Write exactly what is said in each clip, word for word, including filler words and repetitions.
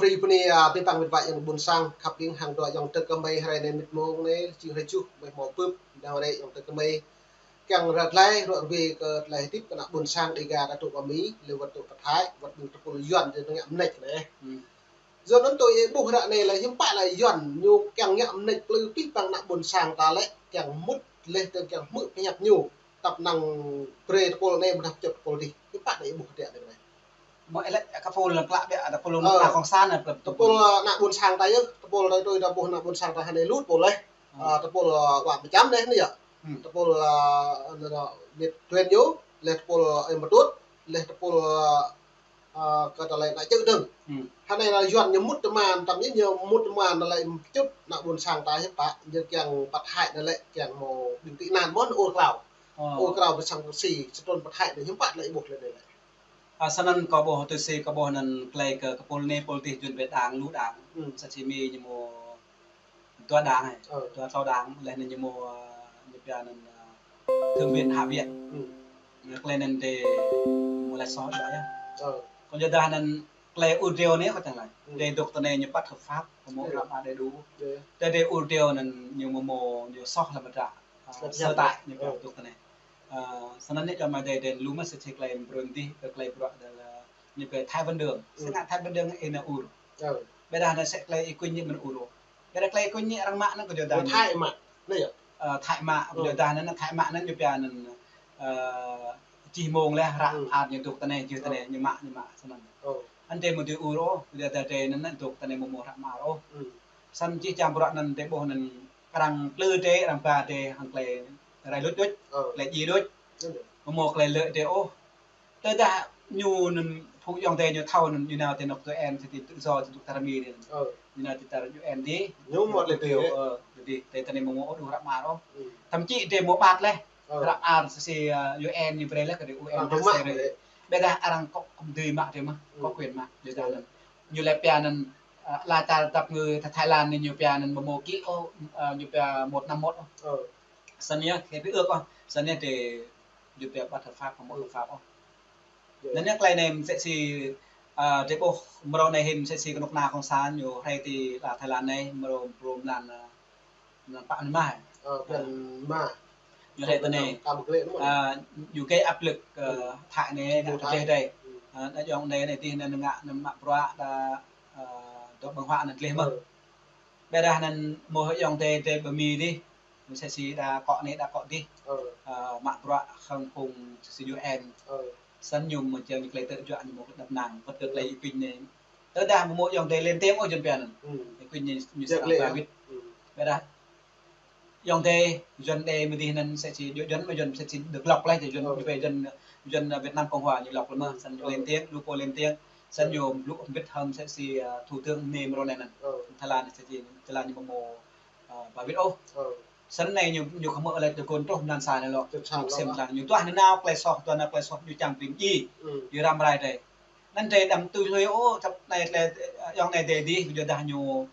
Ri bơni, a, abih bang met wa ayŏng ƀôn sang, khăp kiăng hăng dua ayŏng tơk kơmơi hrơi anai mĭt mông anai, jing hrơi juh, mơi hmâo bưp, dang rĕ ayŏng tơk kơmơi. Kiăng ră tơlơi, ruă rơwe kơ tơlơi hơdip kơ ană ƀôn sang Dêga ta tŭ kơ Mi, lĕ wơ̆t tŭ pơthai, wơ̆t ƀing tơpul Yuan dê ngă mơneč anai. Hmm. Yuan anŭn tui ih ƀuh ră anai lĕ hiư̆m pă lĕ Yuan ñu kiăng ngă mơneč plư abih bang ană ƀôn sang ta lĕ, kiăng mŭt lĕ tơ̆ng kiăng hmư̆ pơhiăp ñu. Tăp năng brơi tơpul anai mơdah pơčŭt tơpul dih. Hiư̆m pă lĕ ih ƀuh ră anai. Mơ̆ ih lĕ kơ tơpul lăng klă biă, tơpul lăng klă kông san, tơpul ană ƀôn sang ta yơh, tơpul ta tui ta ƀuh ană ƀôn sang ta hơnai lu tơpul lĕ. Hmm. A, tơpul, a, wa mơčăm lĕ anai yơh. Hmm. Tơpul, a, anŭn, anŭn, mĭt tuen ñu, lĕ tơpul, a, ih mơtŭt, lĕ tơpul, a, a, kơ tơlơi ană čư̆ dơ̆ng. Hmm. Hơnai lĕ Yuan ñu mŭt tơman, tăm ñu, ñu mŭt tơman lĕ pơčŭt ană ƀôn sang ta hiư̆m pă, ñu kiăng pơthai anŭn lĕ kiăng hmâo ƀing tị nạn mơ̆n ur krao. Ơ. Ur krao pơ sang Russia, sơtrun pơthai anŭn hiư̆m pă lĕ ih ƀuh lĕ anai lĕ. A, snăn kâo ƀuh tui si kâo ƀuh anŭn tơlơi kơ tơpul anai tơpul dih jun ƀĕ đang lu đang. Hmm. Sa čô Mi ñu mâo dua đang, ơ, dua tlâo đang, leh anŭn ñu mâo, ơ, ñu pia anŭn, ơ, thượng viện, hạ viện. Hmm. Tơlơi anŭn dê mâo lĕ soh dua yơh. Ơ. Kâo yua dah anŭn tơlơi ur driâo anai kâo čang laĭ. Hmm. Dê dŏ tơ anai ñu păt hợp pháp, kâo mâo, ơ, hợp pháp đầy đủ. Ơ. Tơdơi ur driâo anŭn ñu mâo mâo ñu soh lăm mơdră. Ơ, sơ tại ñu pia dŏ tơ anai. Ơ, snăn anai yua mơ̆ dê dê lu mơ̆ sa čô tơlơi brơi dih, tơlơi bruă dê lĕ ñu pia Thái Văn Đường. Ơ. Sơngă Thái Văn Đường ih nao ur. Ơ. Ƀiădah anai sa tơlơi ih kuñ ñu mơ̆n ur. Ƀiădah tơlơi kuñ ñu arăng mă anŭn kơ yua dah anŭn. Thái mă, anai yơh. Ơ, Thái mă, ơ, kơ yua dah anŭn, Thái mă anŭn ñu pia anŭn, ơ, čih mông lĕ, hră, ơ, mơar ñu dŏ tơ anai, jih tơ anai, ơ, ñu mă, ñu mă, snăn. Ơ. Anŭn dê mơ̆ dih ur ôh, kơ yua dah dê anŭn, anŭn dŏ tơ anai mâo mâo hră mơar ôh. Ơ. Snăn jih jang bruă anŭn dê ƀuh anŭn, arăng plư dê, arăng ba dê, hăng tơlơi rai luč đôč, ơ, tơlơi djai đôč. Ơ. Mâo mâo tơlơi lĕ dê ôh. Tơdah ñu anŭn phung ayŏng adơi ñu thâo anŭn ñu nao tơ anŏ U N, tơ tự do, tơ tŭ tơrmi dih. Ơ. Ñu nao tơ tơlơi U N dih. Ñu mơ̆ lĕ dih, ơ, dih, tơ tơ anai mâo mâo ôh hră mơar ôh. Ơ. Thậm chí dê mâo ƀat lĕ. Ơ. Hră mơar sa čô, ơ, U N ñu brơi lĕ kơ dê U N arăng mă dê. Ƀiădah arăng kŏ kŭm dưi mă dê mơ̆, ơ, kŏ quyền mă, dê dah anŭn. Ñu lĕ pia anŭn, ơ, ala čar dăp ngui Thái Lan anai ñu pia anŭn mâo mâo ký, ơ, ñu pia một năm một ôh. Ơ. Snăn yơh, hiệp ước ôh. Snăn yơh dê ñu pia bất hợp pháp, không hợp pháp ôh. Ơ. Anŭn yơh tơlơi anai mơ̆ sa čô, ơ, dê ƀuh mrâo anai hĭ mơ̆ sa čô kơnuk kơna kông san ñu hrơi ti ala Thái Lan anai mrâo mrâo mlan, ơ, mlan pă mlan rơma. Ơ, mlan rơma. Ñu hrơi tơ anai. Ơ, ñu gây áp lực, ơ, Thái anai, Thái. Ơ, anŭn yơh anai, anai dih anŭn ngă anŭn mă bruă đa, ơ, dŏ ƀơ̆ng huă anŭn tơlơi mơ̆. Ơ. Ƀiădah anŭn mâo ayŏng adơi, adơi ƀơi Mi dih. Mơ̆ sa čô đa kŏ anai đa kŏ dih. Ơ. Ơ, mă bruă hăng phung sa čô U N. Ơ. Snăn ñu mơ̆ čang ñu tơlơi tơjuă ñu mâo tơlơi đăp năng. Wơ̆t kơ tơlơi ih kuñ anai. Tơdah mâo mâo ayŏng adơi lên tiếng ôh Yuan pia anŭn. Ơ. Ih kuñ ñu, ñu srăng ba wĭt. Ơ. Ƀiădah ayŏng adơi, Yuan adơi mơ̆ dih anŭn sa čô Yuan, Yuan mơ̆ Yuan sa čô được lọc lĕ, Yuan, ơ, ñu pia Yuan, Yuan, ơ, Việt Nam Cộng Hòa ñu lọc lĕ mơ̆, ơ, snăn ñu, ơ, lên tiếng, lu pô lên tiếng. Snăn, ơ, ñu blŭ hơbĭt hăng sa čô, ơ, thủ tướng anai mrâo anai anŭn. Ơ. Thái Lan sa čô, Thái Lan ñu mâo mâo, ơ, ba wĭt ôh. Ơ. Snăn anai ñu, ñu khŏm mơ̆ lĕ tơguan truh mlan sa anai lŏ. Tơl sa ñu lŏ. Sem lăng ñu tuah anai nao tơlơi soh, tuah nao tơlơi soh ñu čang brơi djai. Ơ. Ñu răm rai dê. Anŭn dê đăm tui hlue ôh, tơl anai tơlơi, ơ, ayŏng anai dê dih, yua dah ñu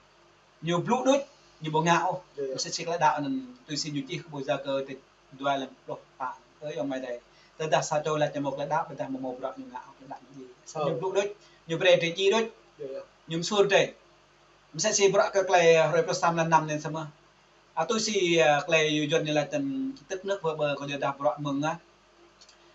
ñu blŭ đôč, ñu ƀu ngă ôh. Ơ, ơ. Mơ̆ sa čô tơlơi đaŏ anŭn tui si ñu čih kơ ƀu djơ̆ kơ tơl dua lăm pluh pă. Ơ, ayŏng amai adơi. Tơdah sa čô laĭ ñu mâo tơlơi đaŏ, ƀiădah mâo mâo bruă ñu ngă ôh, tơlơi đaŏ ñu djai. Ơ. Ñu blŭ đôč, ñu brơi drơi djai đôč. Ơ, ơ. Ñu mơsur drơi. Mơ̆ sa čô bruă kơ tơlơi hrơi pluh sa mlan năm anai samơ̆. A, tui si, ơ, tơlơi Yuan ñu laĭ tơ̆n tức nước vỡ bờ kơ yua dah bruă mơ̆ng, ơ.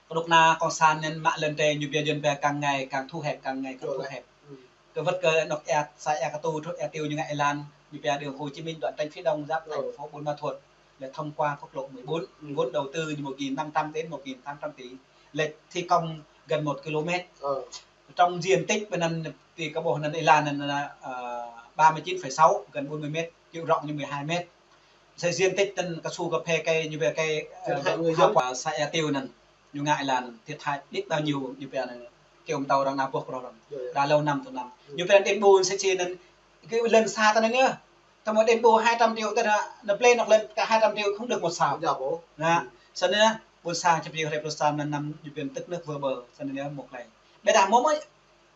Kơnuk kơna kông san anŭn mă lŏn drơi ñu pia Yuan pia càng ngày càng thu hẹp, càng ngày càng thu hẹp. Ơ. Kơ wơ̆t kơ anŏ ia, xã Ea Katu truh Ea Tiêu ñu ngă êlan, ñu pia đường Hồ Chí Minh đoạn tránh phía đông giáp thành phố Buôn Ma Thuột là thông qua quốc lộ mười bốn, vốn đầu tư một nghìn năm trăm đến một nghìn tám trăm tỷ, là thi công gần một ki-lô-mét. Ơ. Trong diện tích bên anŭn ti kơ ƀuh anŭn êlan anŭn, ơ, ba mươi chín phẩy sáu, gần bốn mươi mét, chiều rộng như mười hai mét. Sa diện tích anŭn cao su cà phê cây, ñu pia cây, ơ, thiệt hại người dân. Hoa quả xã Ea Tiêu anŭn, ñu ngă êlan thiệt hại biết bao nhiêu, ñu pia anŭn, kơyâo mơtâo arăng nao boh kơ arăng. Ơ, ơ. Đã lâu năm tụ năm. Ơ. Ñu pia đen bù sa čô anŭn, kơ lŏn sa tơ anŭn yơh. Tơma đen bù hai trăm triệu tơ anŭn, anŭn plơi anŏ lŏn cả hai trăm triệu không được một sào. Ơ. Anŭn, ơ, snăn anai, ƀôn sang čơpri hrơi pluh sa mlan năm, ñu pia tức nước vỡ bờ, snăn anai mơ̆ tơlơi. Ƀiădah mơ̆ mơ̆,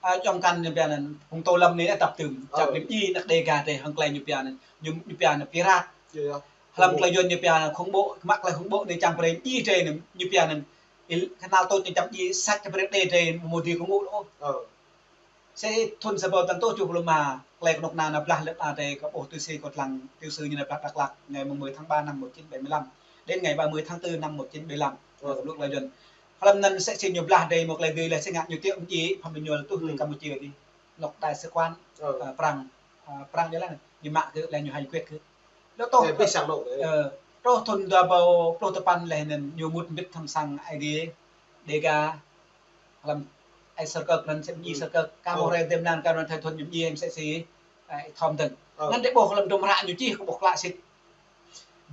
ơ, ayŏng kăn ñu pia anŭn, phung Tô Lâm anai tăp tưm, ơ, čăp đĭ djai anăk Dêga drơi hăng tơlơi ñu pia anŭn, ñu, ñu pia anŭn pirate. Ơ, ơ. Hlăm tơlơi Yuan ñu pia anŭn khủng bố, mă tơlơi khủng bố anai čang brơi djai drơi anŭn, ñu pia anŭn, il, kơnăl tui ñu čăp djai săč čăp brơi đe drơi mơ̆ dih kơ ngŏ ôh. Ơ. Msĕ thun sa rơbâo tăn tôh tơjuh pluh rơma, tơlơi kơnuk kơna nao blah lŏn ala adai kơ ƀuh tui si kơ tơlang tiểu sử ñu nao blah Dak Lak, ngày mùng mười tháng ba năm một chín bảy mươi lăm đến ngày ba mươi tháng tư năm một chín bảy mươi lăm. Ơ. Kơ blŭk tơlơi Yuan. Hlăm anŭn msĕ si ñu blah adai mơ̆ tơlơi dưi lĕ si ngă ñu tiŏ mơñi, pham ñu tuh tui Campuchia dih. Anŏ đại sứ quán, ơ, Prang, ơ, Prang jơlan, ñu mă kơ lĕ ñu hanh quyết kơ. Lŏ tŏh, ơ, truh thun dua rơbâo pluh tơpăn lĕ anŭn ñu mŭt mbĭt hăng sang Aê Diê, Dega, hlăm ai Sơkơk anŭn, sĕ mơñi Sơkơk, ka mơ̆ hrơi tơm nan ka anŭn thai thun ñu mơñi msĕ si, ơ, Thom Dơ̆ng. Anŭn dêh ƀuh hlăm dŭm hră ñu čih kơ ƀuh klă sĭt.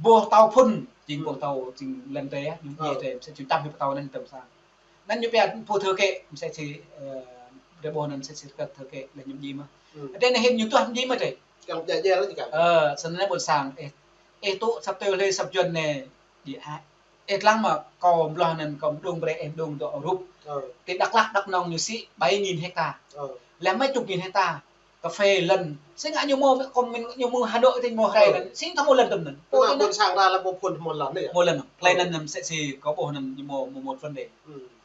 Ƀuh tâo phŭn, jing ƀuh tâo, jing lŏn tê, ñu mơñi tê, msĕ si čăm ñu tâo anŭn tơm sang. Anŭn ñu pia pô thư ký, msĕ si, ơ, dêh ƀuh anŭn msĕ si Sơkơk thư ký, lĕ ñu mơñi mơ̆. Adai anai hĭn ñu tuh mơñi mơ̆ dêh. Ơ, snăn anai ƀôn sang, ơ, ơ, tŭ săp tơlơi săp Yuan anai, djai. Ơ, lăng mơ̆ kâo mlŏh anŭn kâo mđung brơi ơ mđung dŏ rup. Ơ. Ti Dak Lak Dak Nông ñu sĭ bảy nghìn hecta. Ơ. Lĕ mơ̆ chục nghìn hecta. Cà phê lŏn. Si ngă ñu mơ̆ kâo mĭn ñu mơ̆ Hà Nội tơ ñu mơ̆ hrơi anŭn. Si thâo mơ̆ lŏn tơm anŭn. Pô anŭn ƀôn sang đa lăm ƀôn phŭn mơ̆ lŏn anai. Mơ̆ lŏn. Tơlơi anŭn msĕ si kâo ƀuh anŭn ñu mơ̆, mơ̆ một vấn đề.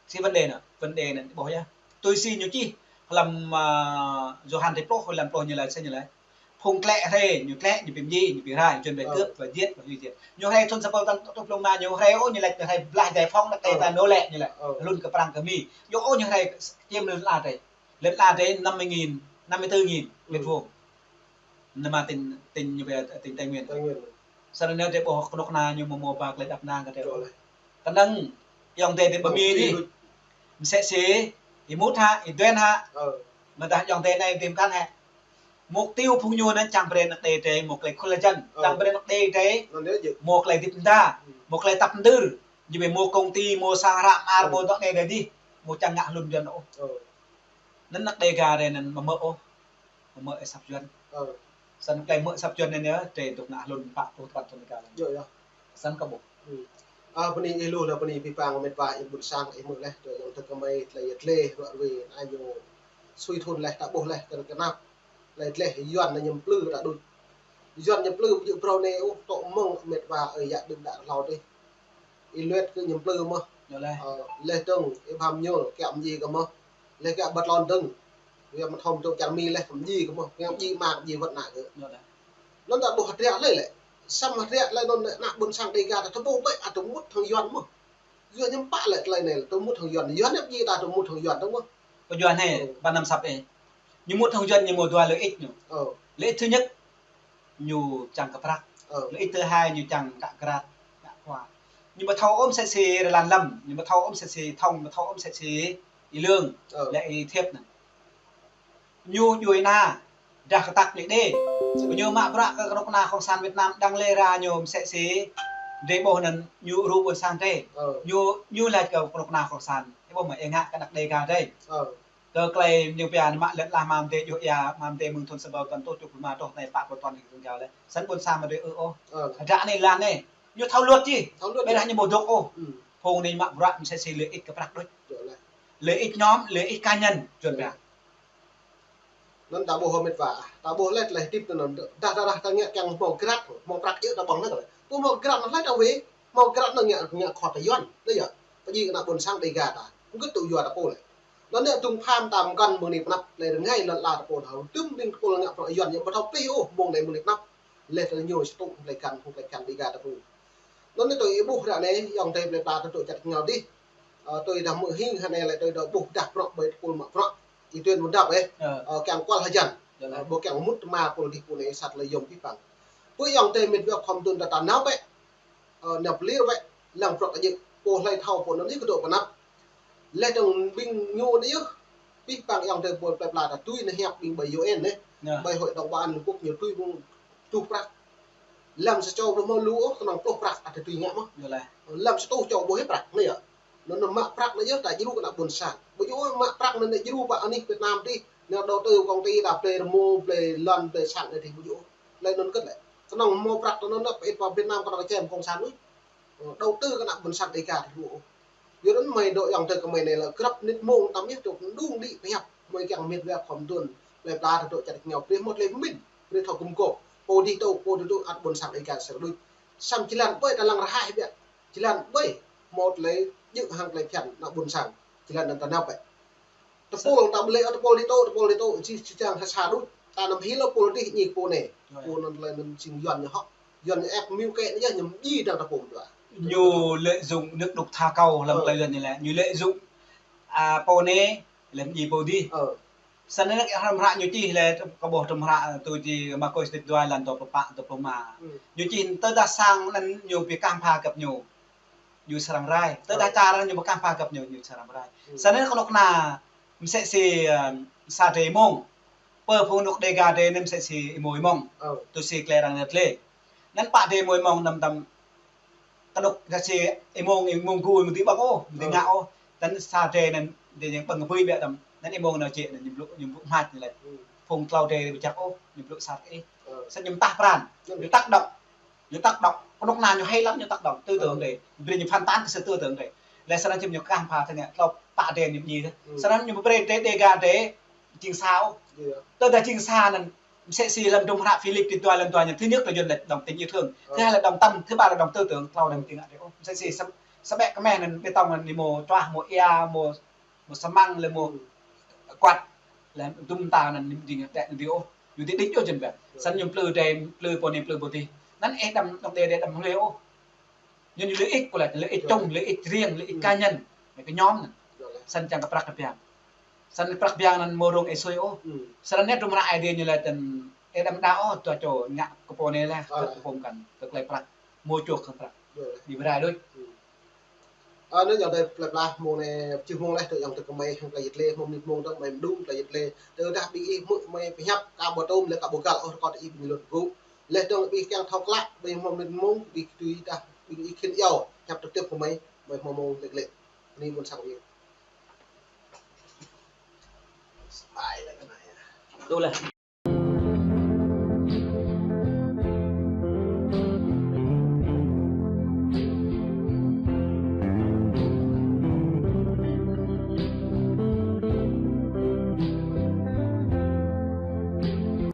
Si vấn đề anŭn. Vấn đề anŭn ƀuh yơh. Tui si ñu čih hlăm, ơ, Yôhan tơjuh pluh, hlăm pluh ñu laĭ, si ñu laĭ. Phung tlĕ hrơi, ñu tlĕ, ñu ƀĭ mơñi, ñu ƀĭ rai, ñu čun ƀai cướp, ƀai giết, ƀai hủy diệt. Ñu hrơi thun sa rơbâo tăn tôh tơjuh pluh rơma, ñu hrơi ôh, ñu laĭ, ñu hrơi blah jai phong, đak tê ta nô lĕ, ñu laĭ. Hlŭn kơ Prang kơ Mi. Ñu ôh, ñu hrơi čiêm lŏn ala adai. Lŏn ala adai năm mươi nghìn, năm mươi tư nghìn mét vuông. Anŭn mă tỉnh, tỉnh ñu ƀai, tỉnh Tây Nguyên. Tây Nguyên. Snăn anai dêh ƀuh kơnuk kơna ñu mơ̆ mơ̆ ba tơlơi đăp năng kơ dêh. Kơnơ̆ng, ayŏng adơi dêh ƀơ Mi dih. Msĕ si, ih mŭt hă, ih duen hă. Mơdah ayŏng adơi anai dêh mkăn hă. Mục tiêu phung ñu anŭn čang brơi anăk đe adai mơ̆ tơlơi khul hơjăn. Čang brơi anăk đe adai mơ̆ tơlơi dip mơda, mơ̆ tơlơi tăp mơdưr. Ñu ƀai mơ̆ công ty, mơ̆ sang hră mơar, mơ̆ dŏ anai adai dih. Mơ̆ čang ngă hlŭn Yuan ôh. Anŭn anăk Dega adai anŭn mơ̆ mơ̆ ôh. Mơ̆ mơ̆ ơ săp Yuan. Snăn tơlơi mơ̆ săp Yuan anai yơh, drei dŏ ngă hlŭn pă pluh tơpăn thun nika lĕ. Yơh, yơh. Snăn kâo ƀuh. Ơ, bơni ih lu lĕ bơni abih bang met wa ih ƀuôn sang ih mơ̆ leh, tơ ayŏng adơi kơmơi tơlơi yăt lĕ, ruă ruê, anai ñu sui thun leh, ta ƀuh leh, kơ kơnăp. Tơlơi dleh Yuan anai ñu mplư ta đuč. Yuan ñu mplư ƀu djơ̆ phrâo anai ôh, tŏ mơ̆ng met wa ơi yă đưm đă hlâo dih. Ih luet kơ ñu mplư mơh. Leh dơ̆ng, ih pham ñu, kiăng mdjiê kơ mơh. Leh kiăng bơtlon dơ̆ng. Yuan mơthom dơ̆ng čar Mi leh kiăng mdjiê kơ mơh. Kiăng mdjiê mă, mdjiê wơ̆t ană kơ. Anŭn ta ƀuh hơdră leh lĕ. Samơ̆ hơdră leh anŭn ană ƀuôn sang Dega ta thâo ƀuh ƀĕ, ăt mŭt hăng Yuan mơh. Yua ñu pă lĕ tơlơi anai lĕ, tơ mŭt hăng Yuan. Yuan ñu pơjing ta tơ mŭt hăng Yuan, tơ mơ̆. Kơ Yuan hĕ, ba năm săp ê. Ñu mŭt hăng Yuan ñu mơ̆ dua lợi ích ñu. Lợi ích thứ nhất, ñu čang kơ prăk. Lợi ích thứ hai, ñu čang kơ grad, kơ khua. Ñu ƀu thâo ôh msĕ si rơlan lăm, ñu ƀu thâo ôh msĕ si thông, ƀu thâo ôh msĕ si ih lương, lĕ ih thiêp anŭn. Ñu djuai ania, dah kơtăk lĕ đe. Ñu mă bruă kơ kơnuk kơna Cộng sản Việt Nam đang lĕ ra ñu msĕ si, drei ƀuh anŭn ñu rŭ ƀuôn sang drei. Ñu, ñu laĭ kơ kơnuk kơna Cộng sản. Ih ƀuh mơ̆ ih ngă kơ anăk Dega drei. Kơ tơlơi ñu pia anai mă lĕ lah mă mdê juh ia, mă mdê mơ̆ng thun sa rơbâo tăn tôh tơjuh pluh rơma truh anai pă pluh tăn tơjuh. Snăn ƀuôn sang mă drei ư ôh. Hơdră anai lăn anai. Ñu thâo luật čih. Ƀiădah ñu ƀu dŏ ôh. Phung anai mă bruă msĕ si lợi ích kơ prăk đôč. Lợi ích nhóm, lợi ích cá nhân, Yuan pia. Anŭn ta ƀuh hơmet wa, ta ƀuh leh tơlơi hơdip anŭn, dah, dah, dah, ta ngă kiăng hmâo grad, hmâo prăk djơ̆ ta ƀơ̆ng leh. Ƀu hmâo grad anŭn leh ta wĕ, hmâo grad anŭn ngă, ngă khua ta Yuan, leh yơh. Pơjing kơ ană ƀuôn sang Dega ta, mơgưt tŭ yua ta pô leh. Anŭn anai dŭng pham ta mơkăn mơ̆ng anai pơ anăp, leh rơngai lŏn ala ta pô ta, tŭm ƀing ta pô ngă bruă Yuan, ñu ƀu thâo pih ôh, mơ̆ng anai mơ̆ng anai pơ anăp. Leh tơlơi ñu sơtŭ, tơlơi găn, tơlơi găn Dega ta pô. Anŭn anai tui ih ƀuh ră anai, ayŏng adơi plei pla ta dŏ čar ƀing ñu dih. Ơ, tui dah mơ̆ hing hă anai lĕ tui dah ƀuh dah prŏk ƀơi tơpul mă prăk. Ih tui mơ̆n dăp ê. Ơ, kiăng kual hơjăn. Ơ, ƀu kiăng mŭt tơma pul dih pul anai sat lĕ yôm pih păng. Pơ ayŏng adơi met wa khŏm tŭn ta ta nao bĕ. Ơ, nao pơlir bĕ. Lăng prăk ta djơ̆. Pô hlơi thâo pô anŭn dih kơ dŏ pơ anăp. Leh dơ̆ng ƀing ñu anai yơh. Pih păng ayŏng adơi pul plei pla ta tui anai hiăp ƀing ƀơi U N anai. Ƀơi Hội đồng Bảo an Liên Hợp Quốc ñu tui ƀing tuh prăk. Lăm sa čô ƀu hmâo lu ôh, kơnơ̆ng pluh prăk ăt tui ngă mơh. Lăm sa tuh čô ƀu hĭ prăk, anai yơh. Anŭn anŭn mă prăk anai yơh, ta djru kơ ană ƀuôn sang. Ƀu djơ̆ mă prăk anŭn anai djru pơ anih Việt Nam dih, anai đầu tư công ty ta plei rơmô, plei lŏn, plei sang anai dih ƀu djơ̆. Leh anŭn kơt lĕ. Kơnơ̆ng hmâo prăk anŭn anŭn pơ Việt Nam kơnơ̆ng čem cộng sản anai. Đầu tư kơ ană ƀuôn sang Dega dih ƀu ôh. Yua anŭn mơi dŏ ayŏng adơi kơmơi anai lĕ grăp mơnit mông tăm yơh dŏ kơnung đĭ pơhiăp. Mơi kiăng met wa khŏm tŭn. Plei pla ta dŏ čar ƀing ñu brơi hmâo tơlơi pơmĭn. Brơi thâo gum gôp. Pô dih tŭ, pô dih tŭ, ăt ƀuôn sang Dega sơr đuč. Samơ̆ jơlan ƀơi ta lăng rơhaih biă. Jơlan ƀơi hmâo tơlơi djơ̆ hăng tơlơi phiăn ană ƀuôn sang. Jơlan anŭn ta nao bĕ. Tơpul, ta ƀu lĕ tơpul đi tŭ, tơpul đi tŭ, či, či čang sa sa đôč. Ta anăm hil ôh pul dih ñi pô anai. Pô anŭn tơlơi anŭn jing Yuan ñu hŏk. Yuan ñu ĕp mơ̆ng kơ ñu yơh ñu mơñi dơ̆ng ta pô mơtua. Ñu lợi dụng nước đục thả câu lăm tơlơi Yuan ñu lĕ. Ñu lợi dụng, a, pô anai, lĕ mơñi pô dih. Ơ. Săn anai hrăm hră ñu čih lĕ kơ ƀuh hrăm hră tui či Markôs dua lăn dua pluh pă, dua pluh rơma. Ñu čih tơdah sang anŭn ñu ƀu kah pha găp ñu. Ñu srăng rai. Tơdah čar ñu ƀu kah pha găp ñu, ñu srăng rai. Săn anai kơnuk kơna mơsĕ si, ơ, sa drơi mông. Pơ phung anŭn Dega drơi anŭn mơsĕ si êmô êmông. Tui si tơlơi arăng nao tơlơi. Anŭn pă drơi êmô êmông anăm tăm kơnuk mơsĕ si êmông, êmông gui mơ̆ dưi ƀơ̆ng ôh, mơ̆ dưi ngă ôh. Tăn sa drơi anŭn drơi ñu ƀơ̆ng bưi biă tăm. Anŭn êmông nao čĕ anŭn ñu blŭ, ñu blŭ mơ̆ ñu lĕ. Phung klâo drơi ƀu jak ôh, ñu blŭ sat kơ ih. Săn ñu mơtah pran, ñu tác động. Ñu tác động, kơnuk kơna ñu hay lắm, ñu tác động tư tưởng drơi. Brơi ñu phản tác cái sự tư tưởng drơi. Lĕ săn anŭn či ñu kah pha tơña, klâo pă drơi ñu mơñi tơ. Săn anŭn ñu brơi drơi Dega drơi jing sa ôh. Tơdah jing sa anŭn, mơsĕ si lăm hră Philip dua lăn dua ñu, thứ nhất là Yuan là đồng tình yêu thương, thứ hai là đồng tâm, thứ ba là đồng tư tưởng, klâo anŭn či ngă drơi ôh. Mơsĕ si sa, sa ƀĕ kơmeh anŭn bê tông anŭn ñu mơ̆ čuah, mơ̆ ia, mơ̆ mơ̆ samăng lĕ mơ̆ kuat lĕ dŭm ta anŭn ñu ding tĕ ñu ding ôh. Ñu ding đĭ ôh jăn ƀĕ. Săn ñu plư drơi, plư pô anai, plư pô dih. Anŭn ih đăm, đong đe đe đăm hlue ôh. Ñu ñu lợi ích kơ lĕ, lợi ích chung, lợi ích riêng, lợi ích cá nhân, lợi ích nhóm anŭn. Săn čang kơ prăk kơ biang. Săn prăk biang anŭn mơ̆ rông ih sui ôh. Săn anŭn hrăm hră Ơi Adai ñu lĕ tăn ih đăm đa ôh, dua čô ngă kơ pô anai lĕ, kơ pô mơkăn, kơ tơlơi prăk. Mơ̆ čuh kơ prăk. Ñu rai đôč. Anŭn yơh tơlơi pơblah mông anai, čih mông leh tơ yơh tơ kơmơi hăng tơlơi yit lê, mông mơnit mông tơ kơmơi mơđung tơlơi yit lê. Tơdah ƀing ih hmư̆ kơmơi pơhiăp ka ƀu tŭm lĕ ka ƀu găl ôh rơkâo tơ ih ƀing lŭn gŭ. Leh dơ̆ng ƀing ih kiăng thâo klă, ƀing mông mơnit mông, ƀing ih tui dah, ƀing ih khĭn iâu, hiăp tơtĕp kơmơi, kơmơi hmâo mông lĕ lĕ. Anai mơ̆n sang ƀing. Tui leh.